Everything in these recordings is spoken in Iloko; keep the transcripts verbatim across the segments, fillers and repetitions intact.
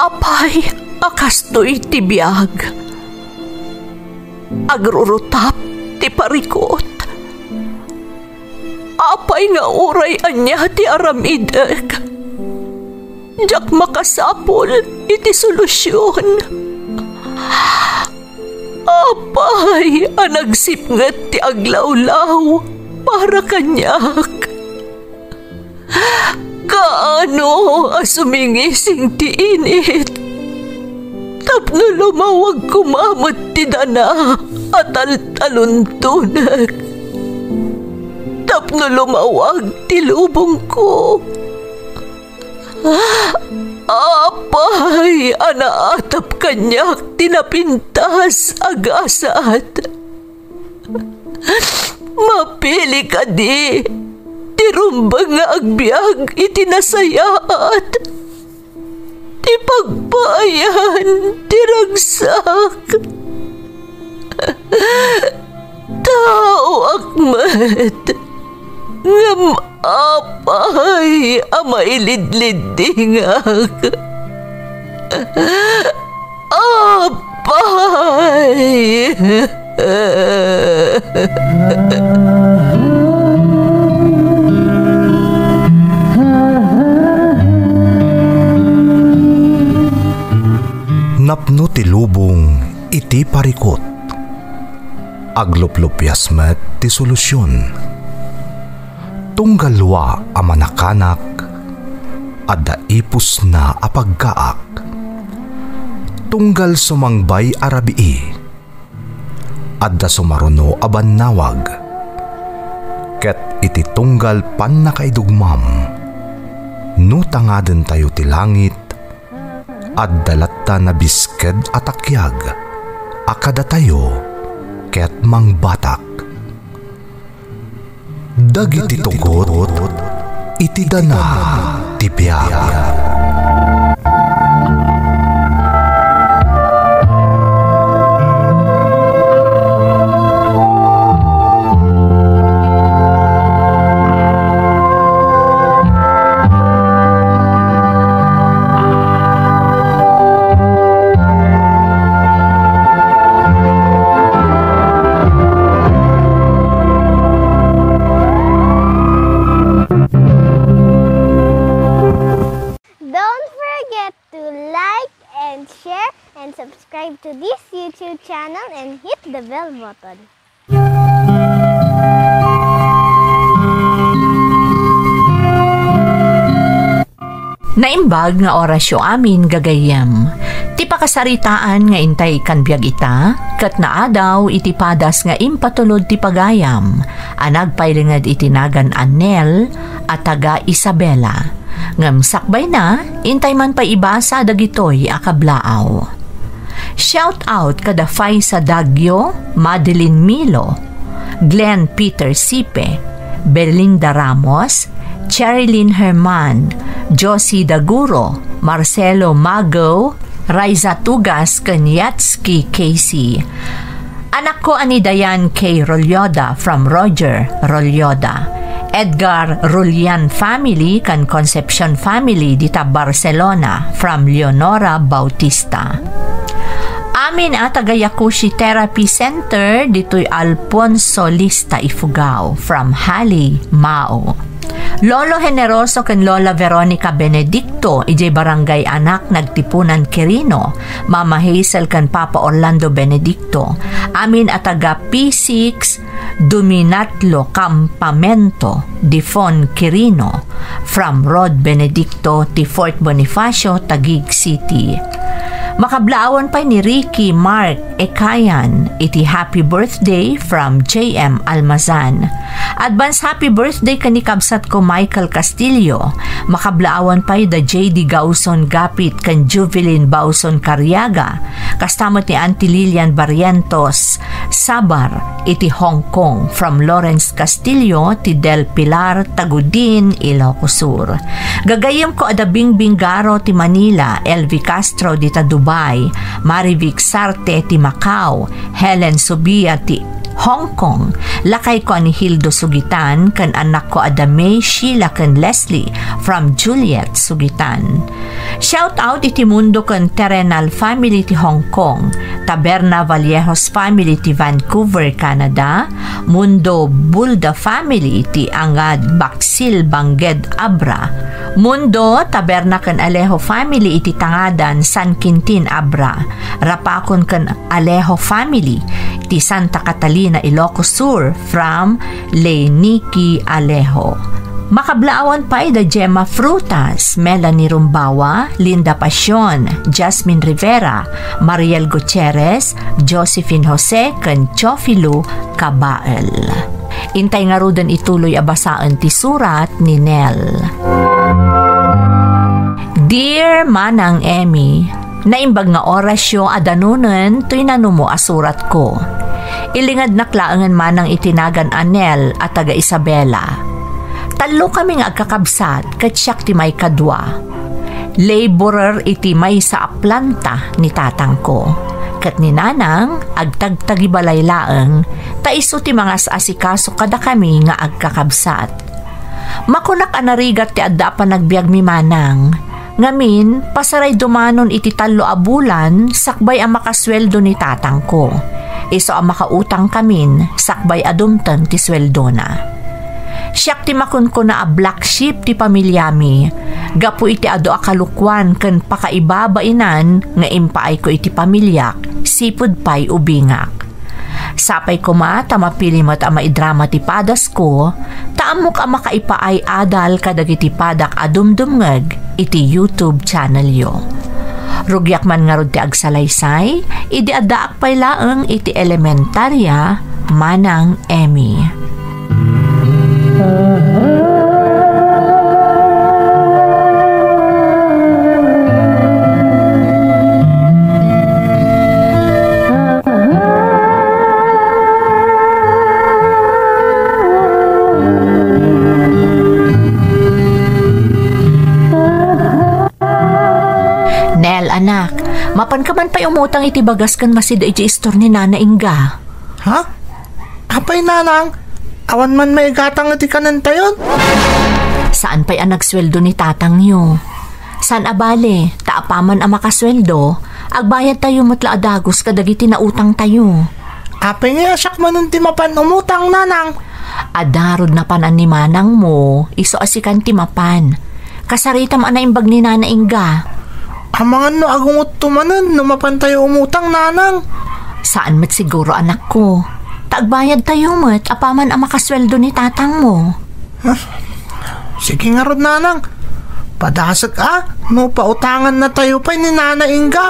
Apay a kastoy ti biag? Agrurutap ti parikut. Apay nga uray ania ti aramidek, diak makasapul iti solusion. Apay a nagsipnget ti aglawlaw para kaniak? Kaano a sumingising ti init tapno lumawag koma met ti dana a taltaluntonek, tapno lumawag ti lubongko? Apay a naatap kaniak ti napintas a gasat? Mapili kadi ti rumbeng nga agbiag iti nasayaat, ti pagpaayan ti ragsak? Taoak met, ngem apay a mailidliddingak? Apay! Napno ti lubong iti parikut. Agluplupias met ti solusion. Tunggal lua a manakanak, adda ipusna a pagkaak. Tunggal sumangbay a rabii, adda sumaruno a bannawag. Ket iti tunggal pannakaidugmam, no tangadentayo ti langit, adda latta nabisked a takiag a kadatayo ket mangbatak. Dagiti tugot iti dana ti biag. Don't forget to like and share and subscribe to this YouTube channel and hit the bell button. Naimbag nga orasyo amin, gagayyem. Ti pakasaritaan nga intay kan biag ita, ket naadaw iti padas nga impatulod ti pagayam, a nagpailinged iti nagan a Nel a taga Isabela. Ngem sakbayna, intay man pay ibasa dagitoy a kablaaw. Shout out kada Faisa Dagio, Madeline Milo, Glenn Peter Sipe, Belinda Ramos, Cherilyn Herman, Josie Daguro, Marcelo Mago, Raiza Tugas ken Yatski Casey. Anakko a ni Dayan K. Rolyoda from Roger Rolyoda. Edgar Rulian family ken Concepcion family dita Barcelona from Leonora Bautista. Amin a taga Yakushi Therapy Center ditoy Alfonso Lista, Ifugao from Hali, Mao. Lolo Generoso ken Lola Veronica Benedicto, idiay Barangay Anak, Nagtipunan, Quirino, Mama Hazel ken Papa Orlando Benedicto, amin a taga P six Duminatlo Campamento, Difon, Quirino, from Rod Benedicto ti Fort Bonifacio, Taguig City. Makablaawan pay ni Ricky Mark Ekayan iti happy birthday from J M Almazan. Advance happy birthday ken ni kabsatko Michael Castillo. Makablaawan pay da J D Gauson Gapit ken Juvelin Bauson Cariaga. Kasta met ni Auntie Lilian Barrientos Sabar iti Hong Kong from Lawrence Castillo ti Del Pilar, Tagudin, Ilocos Sur. Gagayyemko a da Bingbing Garo ti Manila, L V Castro dita Dubai, Marivic Sarte ti Macau, Helen Subia ti Hong Kong. Lakayko a ni Hildo Sugitan ken annakko a da May, Sheila ken Leslie from Juliet Sugitan. Shout out iti Mundo ken Terrenal family ti Hong Kong, Taberna Vallejos family ti Vancouver, Canada, Mundo Bulda family ti Angad Baksil Bangked Abra, Mundo, Taberna ken Alejo family iti Tangadan, San Quintin Abra, Rapacon ken Alejo family ti Santa Catalina, Ilocos Sur, from Lay Nikki Alejo. Makablaawan pay da Gemma Frutas, Melanie Rumbawa, Linda Pasion, Jasmine Rivera, Mariel Gutierrez, Josephine Jose, ken Teofilo Kabael. Intay ngaruden ituloy a basaen ti surat ni Nel. Dear Manang Emmy, naimbag nga orasyo a danunen toy nanumo a suratko. Ilingednak laengen manang iti nagan a Nel a taga Isabela. Tallo kami nga agkakabsat ket siak ti maikadua. Laborer iti maysa a planta ni tatangko. Ket ni nanang, agtagtagibalay laeng, ta isu ti mangas-asikaso kadakami nga agkakabsat. Makunak a narigat ti adda a panagbiagmi manang. Ngamin, pasaray dumanon iti tallo a bulan sakbay a makasueldo ni tatangko. Isu a makautangkamin sakbay a dumteng ti sueldona. Siak ti makunkuna a black sheep ti pamiliami, gapu iti adu a kalukuan ken pakaibabainan nga impaayko iti pamiliak, sipud pay ubingak. Sapay koma ta mapili met a maidrama ti padasko, ta ammok a makaipaay adal kadagiti padak a dumdumngeg iti YouTube channelyo. Rugiak man ngarud ti agsalaysay, idi addaak pay laeng iti elementaria, Manang Emmy. Nel, anak, mapanka man pay umutang iti bagas ken masida iti istor ni Nana Inga. Ha? Apay, nanang, awan man maigatang iti kanentayon? Saan pay a nagsueldo ni tatangyo? Saan a bale, ta apaman a makasueldo, agbayadtayo met la a dagus kadagiti nautangtayo. Apay nga siak manen ti mapan umutang, nanang? Adda ngarud napanan ni manangmo, isu a sikan ti mapan. Kasaritam a naimbag ni Nana Inga. Amangan no agungotto manen no mapantayo umutang, nanang. Saan met siguro, anakko. Ta agbayadtayo met apaman a makasueldo ni tatangmo. Huh? Sige ngarud, nanang. Padasek a no pautangannatayo pay ni Nana Inga.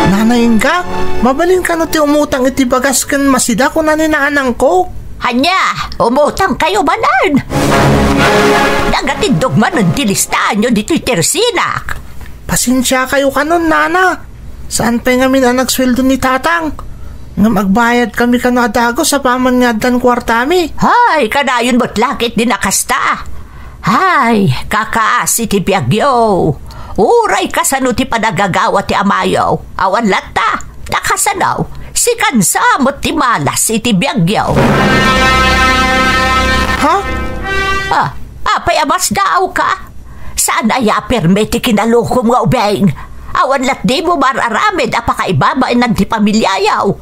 Nana Inga, mabalin kano ti umutang iti bagas ken masida, kuna ni nanangko. Ania, umutangkayo manen? Nagatindog manen ti listaanyo ditoy tersinak. Pasensiakayo kanon, nana. Saan pay ngamin a nagsueldo ni tatang. Ngem agbayadkami kano a dagus apaman nga addan kuartami. Hay, kanayon met la ketdin a kasta. Hay, kakaasi ti biagyo. Uray kasano ti panagagawa ti amayo. Awan latta, nakasano. Sikan sa met ti malas iti biagyo. Ha? Ah, apay a masdaawka? Saan aya a pirme ti kinalukom nga ubing? Awan latdimo mar-aramid a pakaibabainag ti pamiliayo.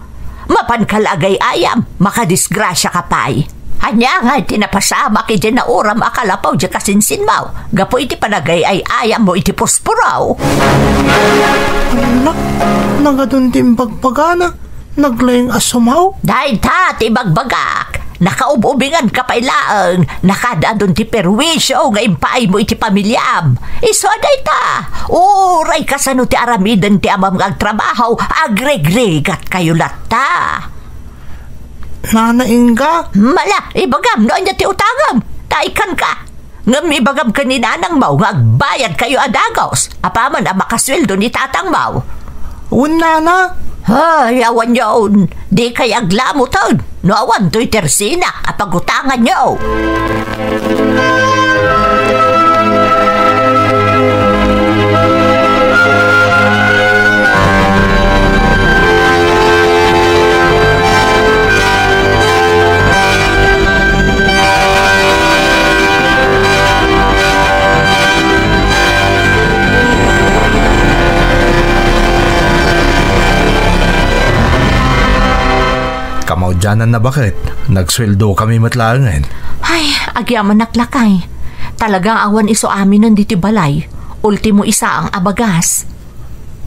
Mapanka la agay-ayam, makadisgrasiaka pay. Ania ngay ti napasamak iti nauram a kalapaw ti kasinsinmo gapu iti panagay-ay-ayammo iti puspuro? Ala, nangadun ti imbagbagana. Naglaing a sumaw? Dayta ti ibagbagak. Nakaub-ubinganka pay laeng, nakad-adun ti perwisyo nga impaaymo iti pamiliam. Isu a dayta, uray kasano ti aramiden ti amam nga agtrabaho, agrigrigatkayo latta. Nana Inga? Mala, ibagam no ania ti utangem. ay, kanka. Ngem ibagam ken ni nanangmo nga agbayadkayo a dagus apaman a makasueldo ni tatangmo. Wen, nana? Ay, awan yon. Dikay aglamoten no awan toy tersenak a pagutanganyo. Kamaudiananna, baket, nagsueldo kami met laengen. Ay, agyamanak, lakay. Talaga nga awan isu aminen ditoy balay. Ultimo isaang a bagas.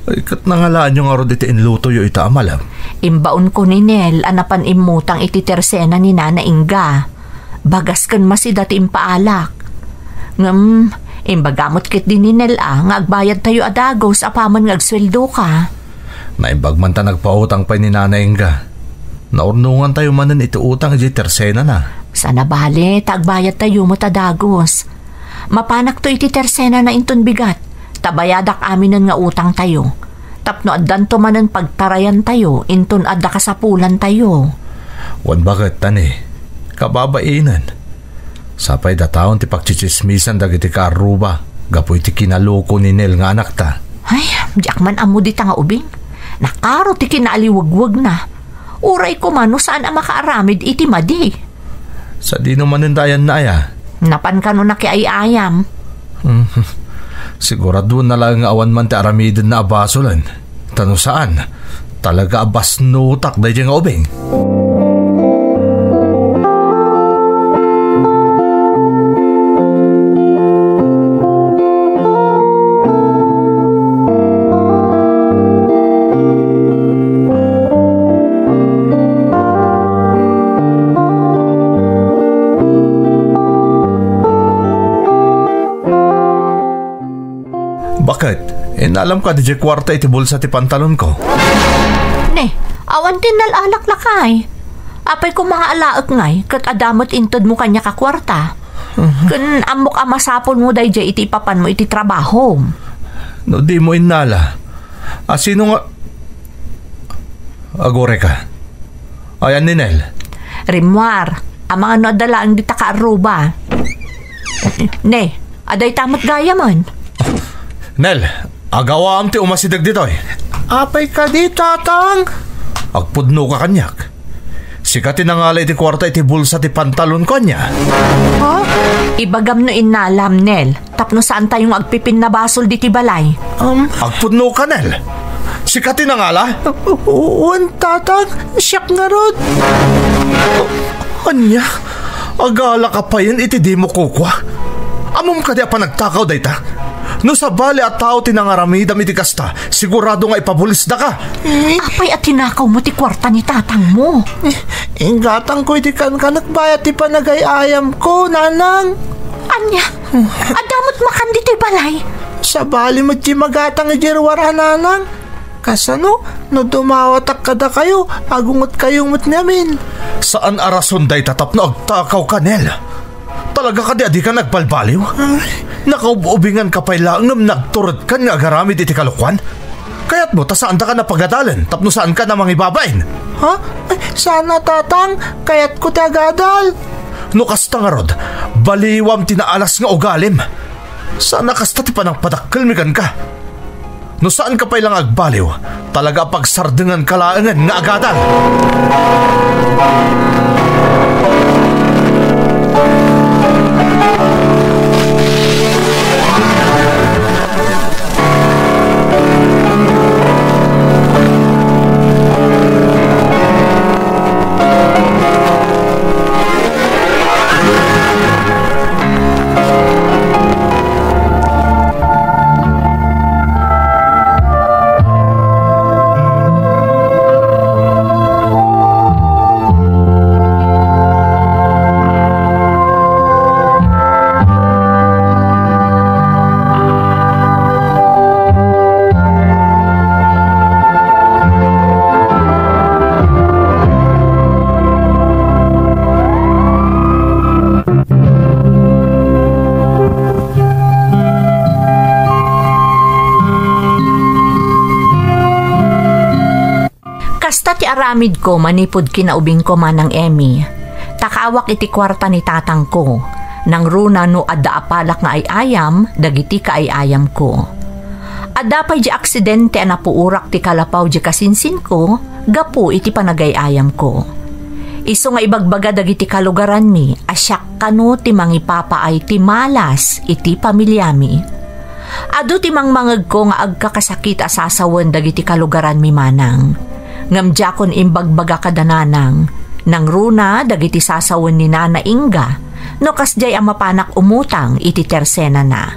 Ay, ket nangalaanyo ngarud iti inlutoyo ita a malem? Imbaonko ni Nel a napan immutang iti tersena ni Nana Inga. Bagas ken masida ti impaalak. Ngem, imbaga met ketdi ni Nel a nga agbayadtayo a dagus apaman nga agsueldoka. Naimbag man ta nagpautang pay ni Nana Inga. Naurnongantayo manen iti utang idiay tersenana. Saan a bale, ta agbayadtayo met a dagus. Mapanakto iti tersenana inton bigat, ta bayadak aminen nga utangtayo. Tapno addanto manen pagtarayantayo inton adda kasapulantayo. Wen, baket, tani, kababainen. Sapay dataon ti pagtsitsismisan dagiti kaarruba gapu iti kinaloko ni Nel nga anakta. Ay, diak man ammo dita nga ubing. Nakaro ti kinaaliwegwegna. Uray koma no saan a makaaramid iti madi. Sadino manen ta ayanna aya? Napan kano nakiay-ayam. Mhm. Siguraduenna laeng nga awan man ti aramidenna a basolen. Ta no saan, talaga a basnotak daydiay nga ubing. Baket, innalam kadi diay kuarta iti bulsa ti pantalonko? Ne, awan ti innal-alak, lakay. Apay koma nga alaek ngay, ket adda met intedmo kaniak a kuarta. Mhm. Ken ammok a masapulmo daydiay iti ipapanmo iti trabahom. No dimo innala, a sino nga, agurayka. Ayan ni Nel. Rimmuar, amangan no adda laeng dita kaarruba. Ne, adda ita met gayamen. Nel, agawam ti umasideg ditoy. Apay kadi, Tatang? Agpudnoka kaniak. Sika ti nangala iti kuarta iti bulsa ti pantalonko, ania? Ha? Ibagam no innalam, Nel. Tapno saantayo nga agpipinnabasol diti balay. Um, Agpudnoka, Nel? Sika ti nangala? U-, wen, Tatang, siak ngarud. Ania? Agalaka payen iti dimo kukua? Ammom kadi a panagtakaw dayta? No sabali a tao ti nangaramidam iti kasta, sigurado nga ipabulisdaka. Eh? Apay a tinakawmo ti kuarta ni tatangmo? Eh, inggatangko iti kankan a bayad ti panagay-ayamko, nanang. Ania? Adda met makan ditoy balay? Sabali met ti magatang idiay ruar a nanang. Kasano, no dumawatak kadakayo, agungetkayo met ngamin? Saan a rason dayta tapno agtakawka, Nel. Talaga kadi a dika nagbalbaliw? Ay. Nakaub-ubinganka pay laeng ngem nagturedkan nga agaramid iti kalokuan? Kayatmo ta saandaka napagadalen tapno saanka a mangibabain? Ha? Ay, saan a, Tatang. Kayatko ti agadal. No kasta ngarud, baliwam ti naalas nga ugalim. Saan a kasta ti panangpadakkelmi kenka. No saanka pay la nga agbaliw, talaga a pagsardenganka laengen nga agadal. Aramidko manipud kinaubingko, Manang Emmy. Takaawak iti kuarta ni tatangko. Nangruna no adda a palak nga ay-ayam dagiti kaay-ayamko. Adda pay di aksidente a napuorak ti kalapaw di kasinsinko gapu iti panagay-ayamko. Isu nga ibagbaga dagiti kalugaranmi a siak kano ti mangipapaay ti malas iti pamiliami. Adu ti mangmangegko nga agkakasakit a sasawen dagiti kalugaranmi, Manang. Ngem diakon imbagbaga kada nanang, nangruna dagiti sasawen ni Nana Inga no kasdiay a mapanak umutang iti tersenana.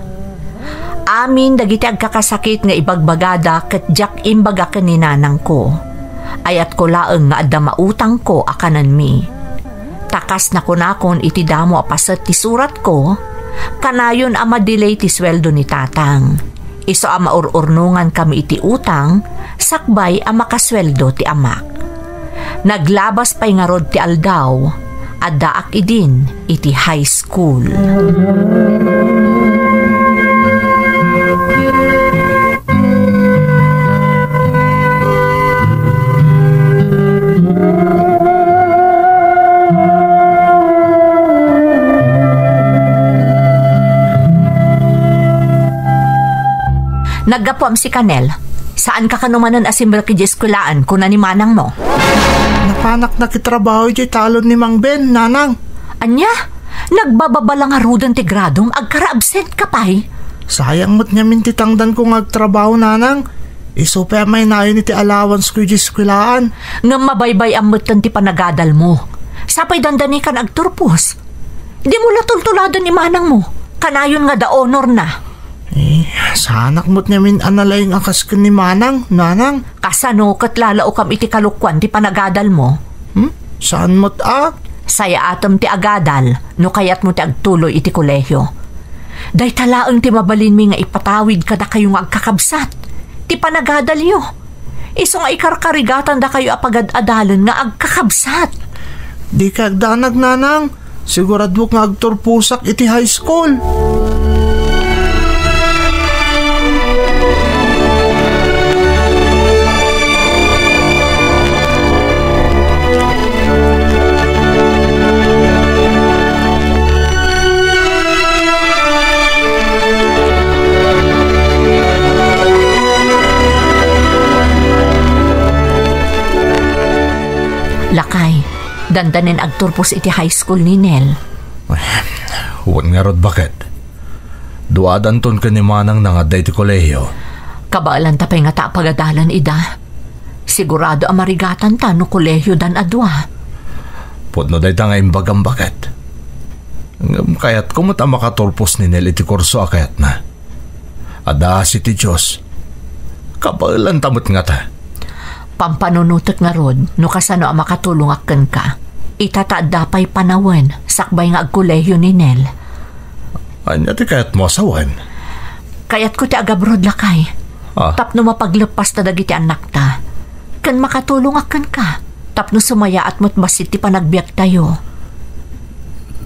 Amin dagiti agkakasakit nga ibagbagada ket diak imbaga ken ni nanangko. Ayatko laeng nga adda mautangko a kanenmi. Ta kas nakunakon iti damo a paset ti suratko, kanayon a madelay ti sueldo ni tatang. Isu a maur-urnongankami iti utang, sakbay a makasueldo ti amak. Naglabas pay ngarud ti aldaw, addaak idin iti high school. Naggapuam si Kanel. Saan ka kano manen a simrek idiay eskuelaan, kuna ni manangmo. Napanak nakitrabaho idiay talon ni Mang Ben, Nanang. Ania? Nagbababa la ngaruden ti gradom, agkara-absent ka pay? Sayang met ngamin ti tangdanko nga agtrabaho, Nanang. Isu pay a mainayon iti allowance ko idiay eskuelaan. Ngem mabaybay-am metten ti panagadalmo. Sapay dandani kan agturpos. Dimo la tultuladen ni manangmo. Kanayon nga da honor na. Eh, saanak met ngamin a nalaing a kas ken ni manang, nanang. Kasano ket lalaokam iti kalokuan ti panagadalmo? Hmm? Saan met a? Sayaatem ti agadal no kayatmo ti agtuloy iti kolehio. Dayta laeng ti mabalinmi nga ipatawid kadakayo nga agkakabsat ti panagadalyo. Isu nga ikarkarigatandakayo a pagad-adalen nga agkakabsat. Dika agdanag, nanang. Siguraduak nga agturposak iti high school. Lakay, dandanen agturpos iti high school ni Nel. Wen ngarud, baket. Duadanton ken ni manang nga adda iti kolehio. Kabaelanta pay ngata a pagadalan ida. Sigurado a marigatanta no kolehiodan a dua. Pudno dayta nga imbagam, baket. Ngem kayatko met a makaturpos ni Nel iti kurso a kayatna. Adda asi ti Dios. Kabaelanta met ngata. Pampanunotek ngarud no kasano a makatulongak kenka. Ita ta adda pay panawen sakbay nga agkolehio ni Nel. Ania ti kayatmo a sawen? Kayatko ti agabroad, lakay. Ah. Tapno mapagleppasta dagiti annakta. Ken makatulongak kenka. Tapno sumayaat met bassit ti panagbiagtayo.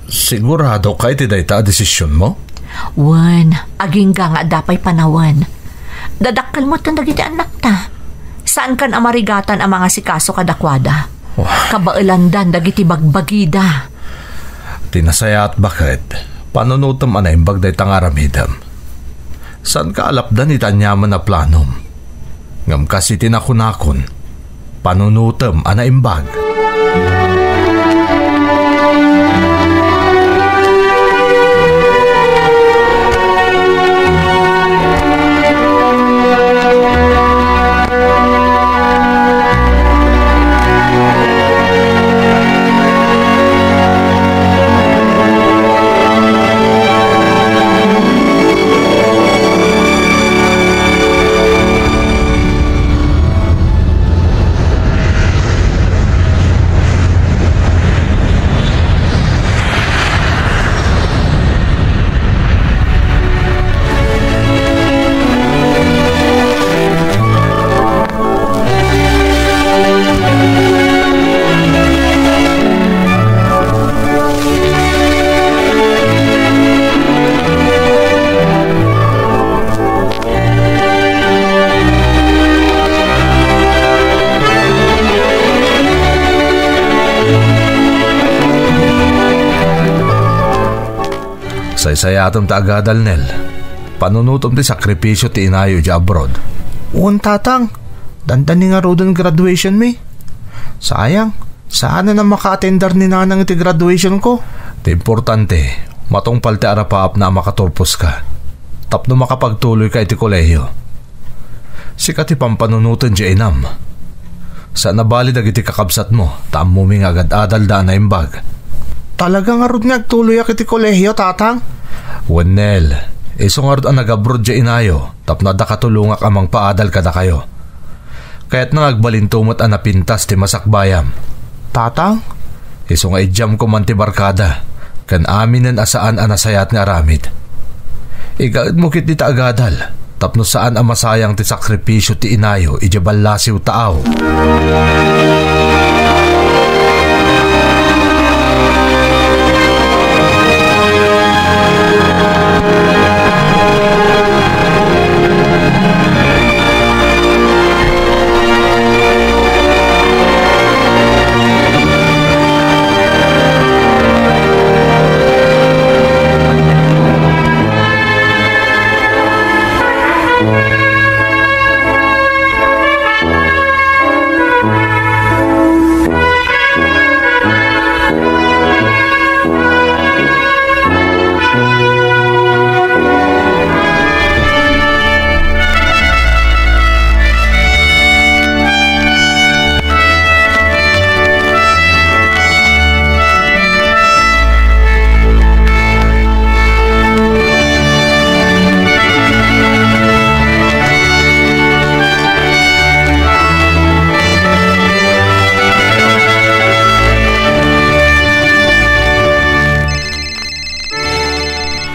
Siguradoka iti dayta a desisionmo? Wen, agingga nga adda pay panawen. Dadakkel metten dagiti annakta. Saankan a marigatan a mangasikaso kadakuada. Wah. Kabaelandan dagiti bagbagida. Ti nasayaat, baket, panunotem a naimbag dayta nga aramidem. Saanka a lapdan iti aniaman a planom. Ngem kas iti nakunakon, panunotem a naimbag. Ta isayatem ti agadal, Nel. Panunotem ti sakripisio ti inayo idiay abroad. Wen, Tatang. Dandani ngaruden graduation mi. Sayang, saan a maka-attender ni Nanang iti graduation ko. Ti importante, matungpal ti arapaapna a makaturposka tapno makapagtuloyka iti kolehiyo. Sika ti pampanunoten diay inam. Saan a bali dagiti kakabsatmo, ta ammomi nga agad-adalda a naimbag. Talaga ngarud nga agtuloyak iti kolehiyo, Tatang? Wen, Nel, isu ngarud a nag-abroad diay inayo tapno adda katulongak a mangpaadal kadakayo. Kayatna nga agbalinto met a napintas ti masakbayam. Tatang? Isu nga idiamko man ti barkada, ken aminen a saan a nasayaat nga aramid. Igaedmo ketdi ta agadal, tapno saan a masayang ti sakripisio ti inayo idiay ballasiw taaw.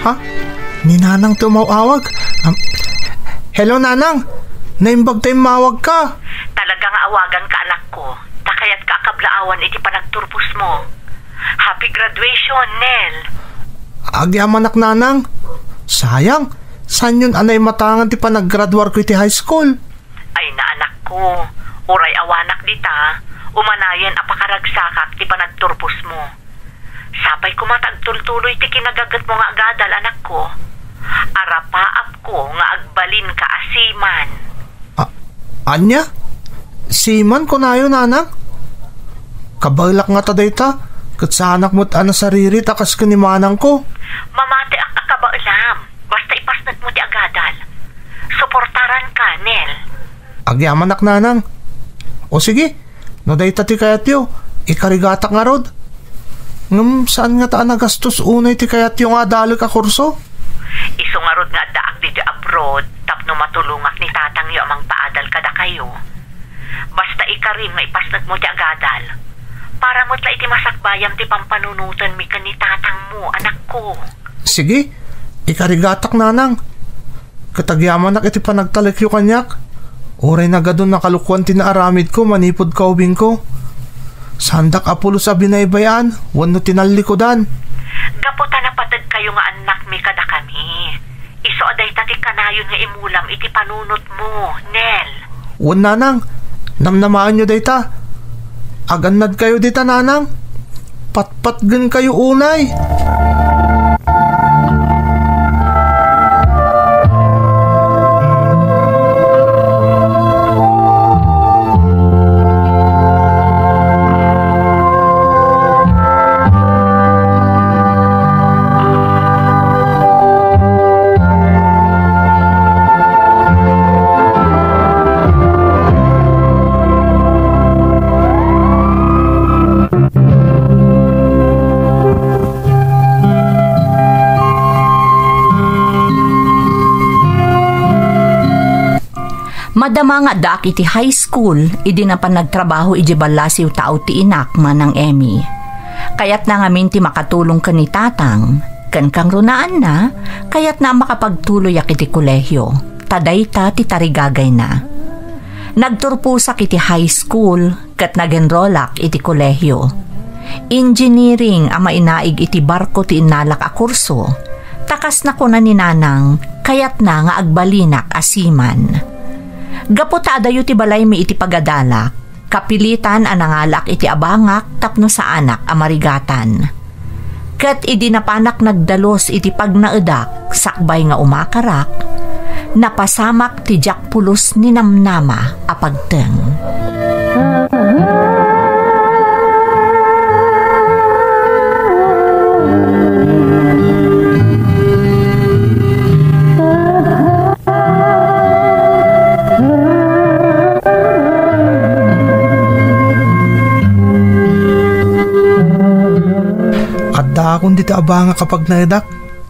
Ha? Ni Nanang ti umaw-awag? Am, hello, Nanang! Naimbag ta immawagka! Talaga nga awaganka, anakko, ta kayatka a kablaawan iti panagturposmo. Happy graduation, Nel! Agyamanak, Nanang. Sayang, saanyon a naimatangan ti panaggraduarko iti high school. Ay, naanakko, uray awanak dita, umanayen a pakaragsakak ti panagturposmo. Sapay koma ta agtultuloy ti kinagagetmo nga agadal, anakko. Arapaapko nga agbalinka a seaman. A-, ania? Seaman kunayo, Nanang? Kabaelak ngata dayta, ket saanak met a nasaririt a kas ken ni manangko. Mamatiak a kabaelam. Basta ipasnekmo ti agadal. Suportaranka, Nel. Agyamanak, Nanang. O sige, no dayta ti kayatyo, ikarigatak ngarud. Ngem saan ngata a nagastos unay ti kayatyo nga adalek a kurso? Isu ngarud nga addaak ditoy abroad tapno matulongak ni tatangyo a mangpaadal kadakayo. Basta ikarim nga ipasnekmo ti agadal, para met la iti masakbayam ti pampanunotenmi ken ni tatangmo, anakko. Sige, ikarigatak, Nanang. Ket agyamanak iti panagtalekyo kaniak. Uray nagadun a kalokuan ti naaramidko manipud kaubingko. Saandak a pulos a binaybay-an wenno tinallikudan. Gapu ta napategkayo nga annakmi kadakami, isu a dayta ti kanayon nga imulam iti panunotmo, Nel. Wen, Nanang, namnamaenyo dayta. Agannadkayo dita, Nanang. Patpatgenkayo unay. Madama nga addaak iti high school idi napan nagtrabaho idiay ballasiw taaw ti inak, Manang Emmy. Kayatna ngamin ti makatulong ken ni Tatang, ken kangrunaanna, kayatna a makapagtuloyak iti kolehio, ta dayta ti tarigagayna. Nagturposak iti high school, ket nag-enrollak iti kolehio. Engineering a mainaig iti barko ti innalak a kurso, ta kas nakuna ni Nanang, kayatna nga agbalinak a seaman. Gapu ta adayo ti balaymi iti pagadalak, kapilitan a nangalaak iti abangak tapno saanak a marigatan. Ket idi napanak nagdalus iti pagnaedak sakbay nga umakarak, napasamak ti diak pulos ni namnama a pagteng. Addaakon dita a bangak a pagnaedak,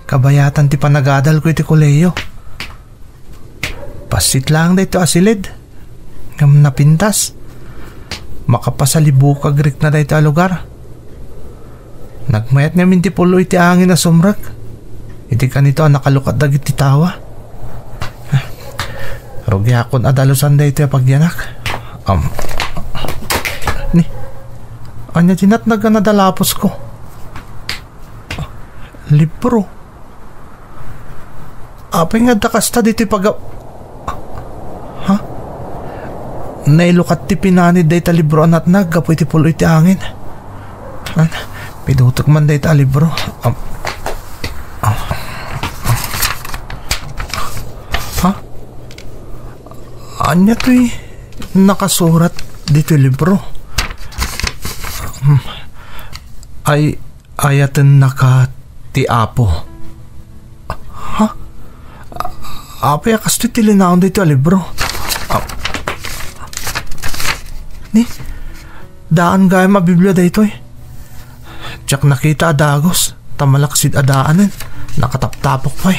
kabayatan ti panagadalko iti kolehiyo. Passit laeng daytoy a silid, ngem napintas. Makapasalibukag rikna daytoy a lugar. Nagmayat ngamin ti pul-oy ti angin a sumrek. Iti kanito a nakalukat dagiti tawa. Rugiakon a dalusan daytoy a pagyanak. Am. Ni, ania ti natnag a nadalapusko? Libro. Apay nga adda kasta ditoy paga-, ha? Nailukat ti pinanid dayta libro a natnag gapu iti pul-oy ti angin. An, pidutek man dayta a libro. Am-, ah. Ha? Ania toy nakasurat ditoy libro? Hmm. Ay, ayatennaka ti Apo. Ha? Apay a kastoy ti linaon daytoy a libro? Ah. Ni, daan gayam a Biblia daytoy. Diak nakita a dagus, ta malaksid a daanen. Nakataptapok pay.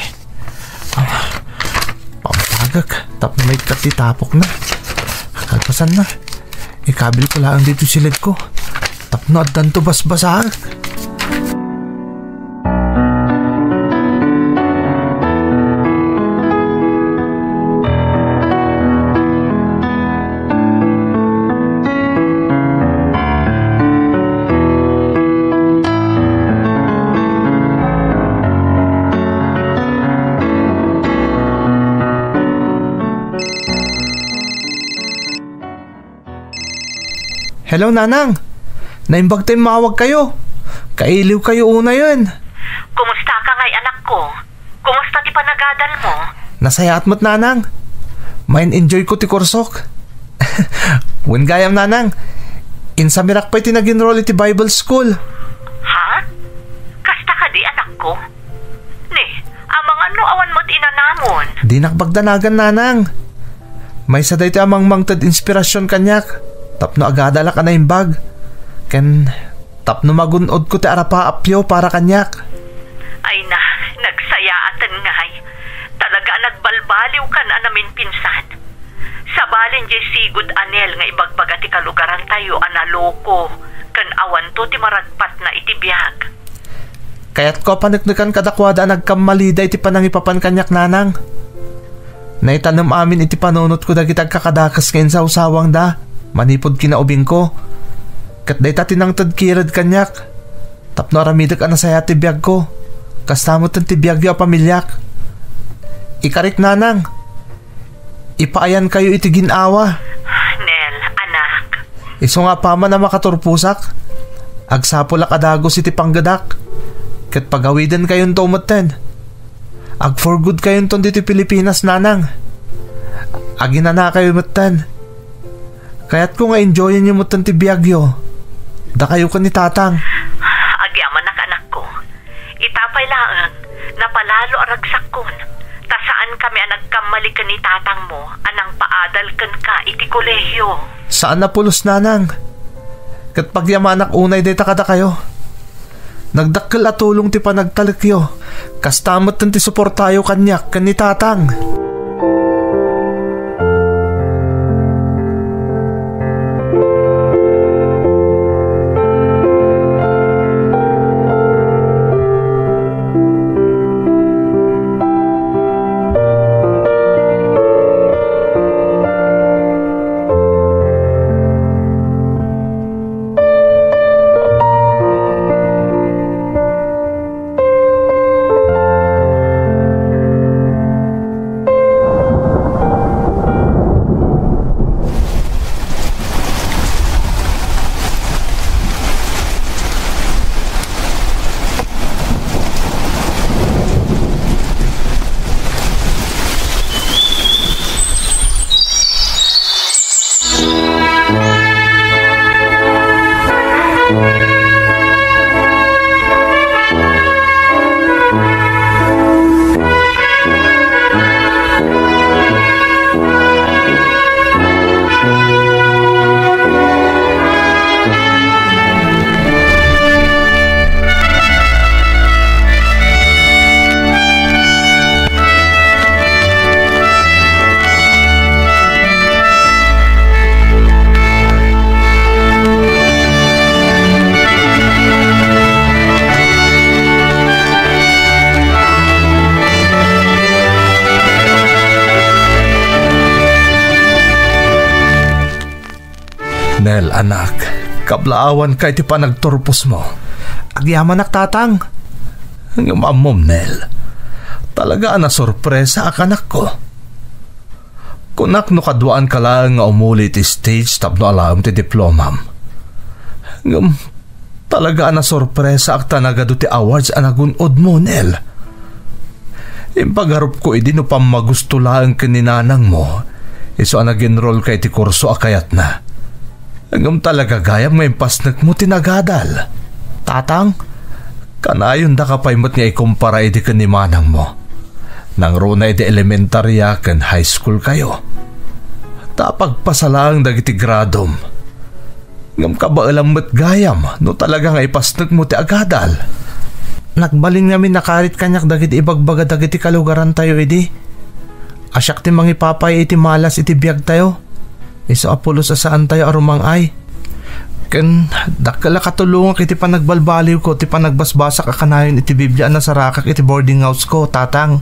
Ah, pamatagek, tapno maikkat ti tapokna. Kalpasanna, ikabilko laeng ditoy silidko. Tapno addanto basbasaek. Hello, Nanang. Naimbag ta immawagkayo. Kailiwkayo unayen. Kumusta ka ngay, anakko? Kumusta ti panagadal mo? Nasayaat met, Nanang. Main-enjoy ko ti kursok. Wen gayam, Nanang. Insamirak pay ti nag-enroll iti Bible school. Ha? Kasta kadi, anakko? Ni, amangan no awan met inanamon. Dinak pagdanagan, Nanang. Maysa daytoy a mangmangted inspirasyon kaniak tapno agadalak a naimbag. Ken tapno magun-odko ti arapaapyo para kaniak. Ay na, nagsayaaten ngay. Talaga a nagbalbaliwkan a naminpinsan. Sabalen diay sigud a Nel nga ibagbaga ti kalugarantayo a naloko ken awanto ti maragpatna iti biag. Kayatko a paneknekan kadakuada a nagkammalida iti panangipapan kaniak, Nanang. Naitanem amin iti panunotko dagiti agkakadakes nga insawsawangda manipud kinaubingko. Ket dayta ti nangted kired kaniak tapno aramidek a nasayaat ti biagko. Kasta met ti biagyo a pamiliak. Ikarik, Nanang. Ipaayankayo iti gin-awa. Nel, anak. Isu nga apaman a makaturposak, agsapulak a dagus iti panggedak, ket pagawidenkayonto metten. Ag-for-good kayonton ditoy Pilipinas, Nanang. Aginanakayo metten. Kayatko nga enjoyenyo metten ti biagyo. Dakayo ken ni Tatang. Agyamanak, anakko. Ita pay laeng, napalalo a ragsakkon, ta saankami a nagkammali ken ni tatangmo a nangpaadal kenka iti kolehio. Saan a pulos, Nanang. Ket pagyamanak unay dayta kadakayo. Nagdakkel a tulong ti panagtalekyo. Kasta metten ti suportayo kaniak ken ni Tatang. Nel, anak, kablaawanka iti panagturposmo. Agyamanak, Tatang. Ngem ammom, Nel, talaga a nasorpresaak, anakko. Kunak no kaduaanka laeng nga umuli iti stage tapno alaem ti diplomam. Ngem talaga a nasorpresaak ta nagadu ti awards a nagun-odmo, Nel. Impagarupko idi no pammagusto laeng ken ni nanangmo, isu a nag-enrollka iti kurso a kayatna. Ngem talaga gayam nga impasnekmo ti nagadal. Tatang, kanayondaka pay met nga ikumpara idi ken ni manangmo. Nangruna iti elementarya ken high school kayo. Ta pagpasa laeng dagiti gradom. Ngem kabaelam met gayam no talaga nga ipasnekmo ti agadal. Nagbalin ngamin nakarit kaniak dagiti ibagbaga dagiti kalugarantayo idi. A siak ti mangipapay iti malas iti biagtayo. Isu a pulos a saantayo a rumang-ay. Ken dakkel a katulongak iti panagbalbaliwko ti panagbasbasak a kanayon iti Biblia a nasarakak iti boarding house ko, Tatang.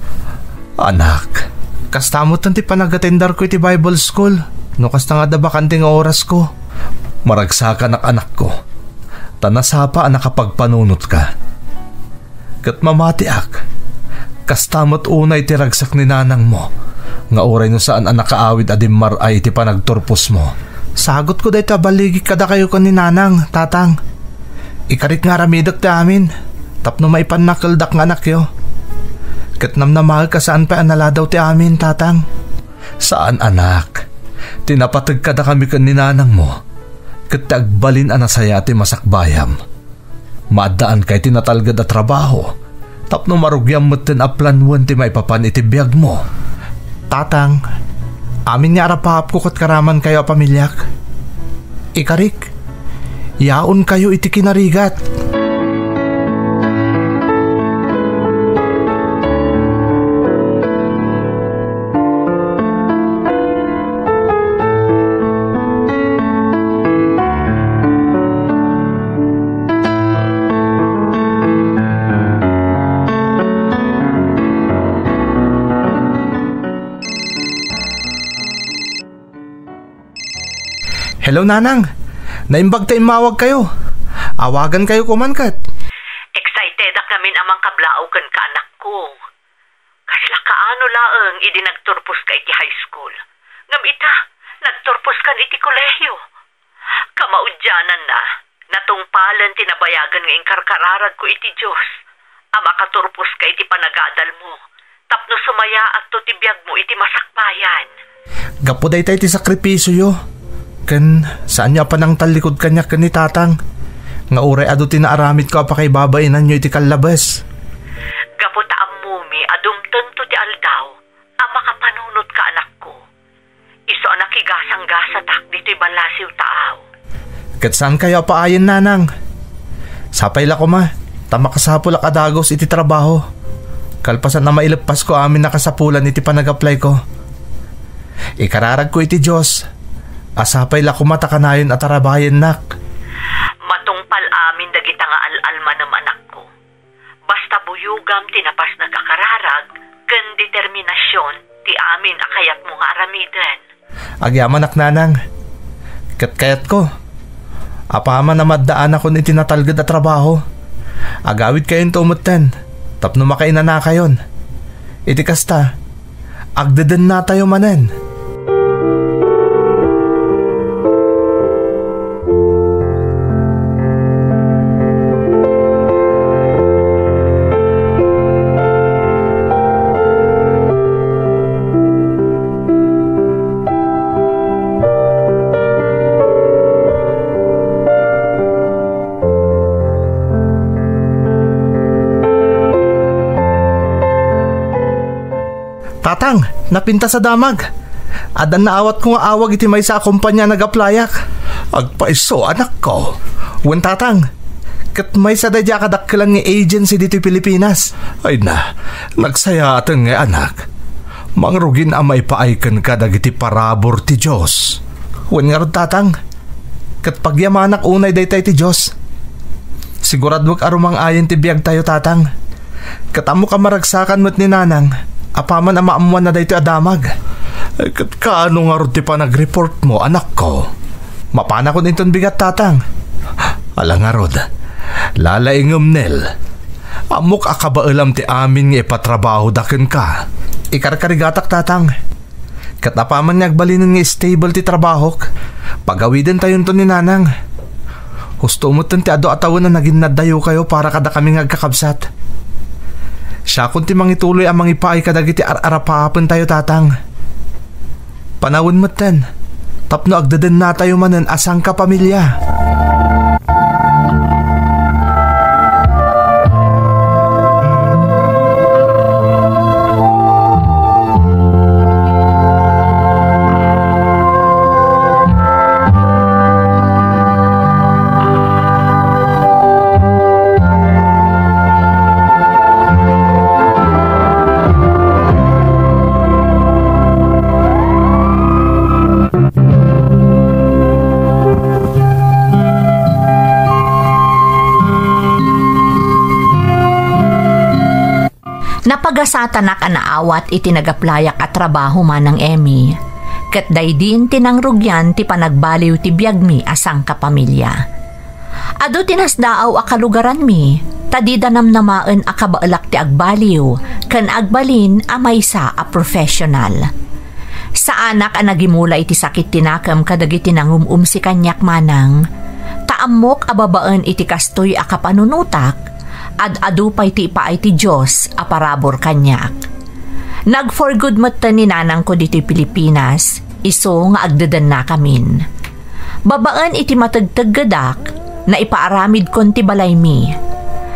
Anak, kasta met ti panagatendarko iti Bible school, no kasta nga adda bakante nga orasko. Maragsakanak, anakko, ta nasapa a nakapagpanunotka. Ket mamatiak, kasta met unay ti ragsak ni nanangmo, nga uray no saan a nakaawid a dimmar-ay iti panagturposmo. Sagutko dayta a balligik kadakayo ken ni nanang, Tatang. Ikarik nga aramidek ti amin, tapno maipannakeldak nga anakyo. Ket namnamaek a saan pay a naladaw ti amin, Tatang. Saan, anak. Ti napateg kadakami ken ni nanangmo, ket ti agbalin a nasayaat ti masakbayam. Maaddaanka iti natalged a trabaho, tapno marugiam metten a planoen ti maipapan iti biagmo. Tatang, amin nga arapahapko ket karamankayo a pamiliak. Ikarik, yaonkayo iti kinarigat. Hello, Nanang. Naimbag ta immawag kayo. Awagan kayo kuman ket. Excited ak ngamin a mangkablaaw kenka, anakko. Kasla kaano laeng idi nagturposka iti high school. Ngem ita, nagturposkan iti kolehiyo. Kamaudiananna, natungpalen ti nabayagen nga inkarkararagko iti Dios a makaturposka iti panagadalmo tapno sumayaatto ti biagmo iti masakbayan. Gapu dayta iti sakripisioyo, ken saanyo a panangtallikud kaniak ken ni Tatang, nga uray adu ti naaramidko a pakaibabainanyo iti kallabes. Gapu ta ammomi a dumtengto ti aldaw a makapanunotka, anakko. Isu a nakigasanggasatak ditoy ballasiw taaw. Ket saankayo a paayen, Nanang. Sapay la koma, ta makasapulak a dagus iti trabaho. Kalpasan a maileppasko amin a kasapulan iti panagaplayko. Ikararagko iti Dios a sapay la koma ta kanayon a tarabayennak. Matungpal amin dagita nga al-almanem, anakko. Basta buyogam ti napasnek a kararag ken determinasion ti amin a kayatmo nga aramiden. Agyamanak, Nanang. Ket kayatko, apaman a maddaanakon iti natalged a trabaho, agawidkayonto metten tapno makainanakayon. Iti kasta, agdedennatayo manen. Tatang, napintas a damag. Addan naawatko nga awag iti maysa a kompania a nagaplayak. Agpayso, anakko. Wen, Tatang, ket maysa daydiay a kadakkelan nga agency ditoy Pilipinas. Ay na, nagsayaaten nga anak. Mangrugin a maipaay kenka dagiti parabur ti Dios. Wen ngarud, Tatang, ket pagyamanak unay dayta iti Dios. Siguraduek a rumang-ayen ti biagtayo, Tatang. Ket ammok a maragsakan met ni Nanang, apaman a maammoanna daytoy a damag. Ay, ket kaano ngarud ti panagreportmo, anakko? Mapanakon inton bigat, Tatang. Ala ngarud, lalaingem, Nel. Ammok a kabaelam ti amin nga ipatrabahoda kenka. Ikarkarigatak, Tatang. Ket apaman nga agbalinen nga stable ti trabahok, pagawidentayonto ni Nanang. Husto metten ti adu a tawen a naginnaddayokayo para kadakami nga agkakabsat. Siakon ti mangituloy a mangipaay kadagiti ar-arapaapentayo, Tatang. Panawen metten, tapno agdedennatayo manen a sangkapamilya. Napagasatanak a naawat iti nagaplayak a trabaho, Manang Emmy, ket daydin ti nangrugian ti panagbaliw ti biagmi a sangkapamilya. Adu ti nasdaaw a kalugaranmi, ta dida namnamaen a kabaelak ti agbaliw ken agbalin a maysa a professional. Saanak a nagimula iti sakit ti nakem kadagiti nangum-umsi kaniak, Manang, ta ammok a babaen iti kastoy a kapanunotak, ad-adu pay ti ipaay ti Dios a parabur kaniak. Nag-for good metten ni nanangko ditoy Pilipinas, isu nga agdedennakamin. Babaen iti mategteggedak, naipaaramidkon ti balaymi.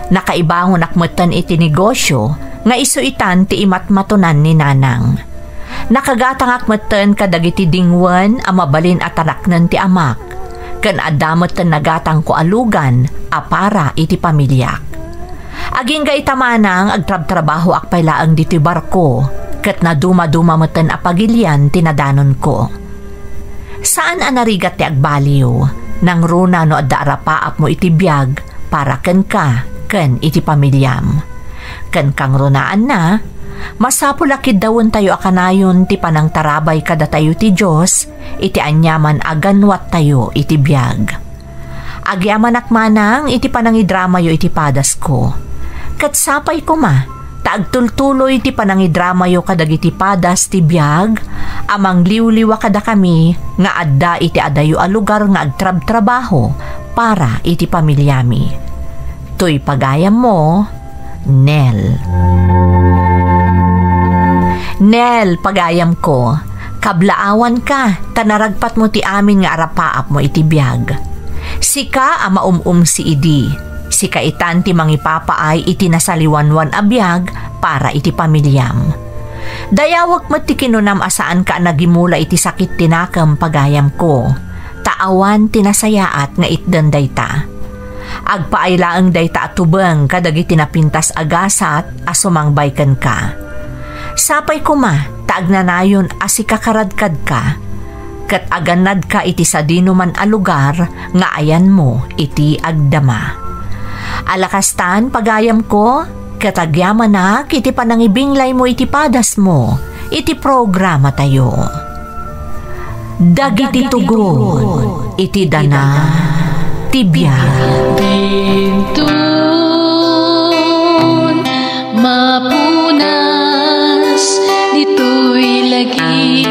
Nakaibangonak metten iti negosio nga isu itan ti imatmatonan ni nanang. Nakagatangak metten kadagiti dingwen a mabalin a talaknen ti amak, ken adda metten nagatangko a lugan a para iti pamiliak. Agingga ita, Manang, agtrabtrabahoak pay laeng ditoy barko, ket nadumaduma metten a pagilian ti nadanonko. Saan a narigat ti agbaliw, nangruna no adda arapaapmo iti biag para kenka ken iti pamiliam. Ken kangrunaanna, masapul a kiddawentayo a kanayon ti panangtarabay kadatayo ti Dios iti aniaman a ganwattayo iti biag. Agyamanak manang iti panangidramayo iti padasko. Ket sapay koma ta agtultuloy ti panangidramayo kadagiti padas ti biag a mangliwliwa kadakami nga adda iti adayo a lugar nga agtrabtrabaho para iti pamiliami. Toy pagayammo, Nel. Nel, pagayamko, kablaawanka ta naragpatmo ti amin nga arapaapmo iti biag. Sika a maum-umsi idi, sika itan ti mangipapaay iti nasaliwanwan a biag para iti pamiliam. Dayawek met ti kinunam a saanka a nagimula iti sakit ti nakem, pagayamko, ta awan ti nasayaat nga itden dayta. Agpaay laeng dayta a tubeng kadagiti napintas a gasat a sumangbay kenka. Sapay koma ta agnanayon a sika karadkadka, ket agannadka iti sadinoman a lugar nga ayanmo iti agdama. Ala kastan, pagayamko, ket agyamanak iti panangibinglaymo iti padasmo iti programatayo. Dagiti tugon iti dana ti biag. Dintun mapunas ditoy lagi.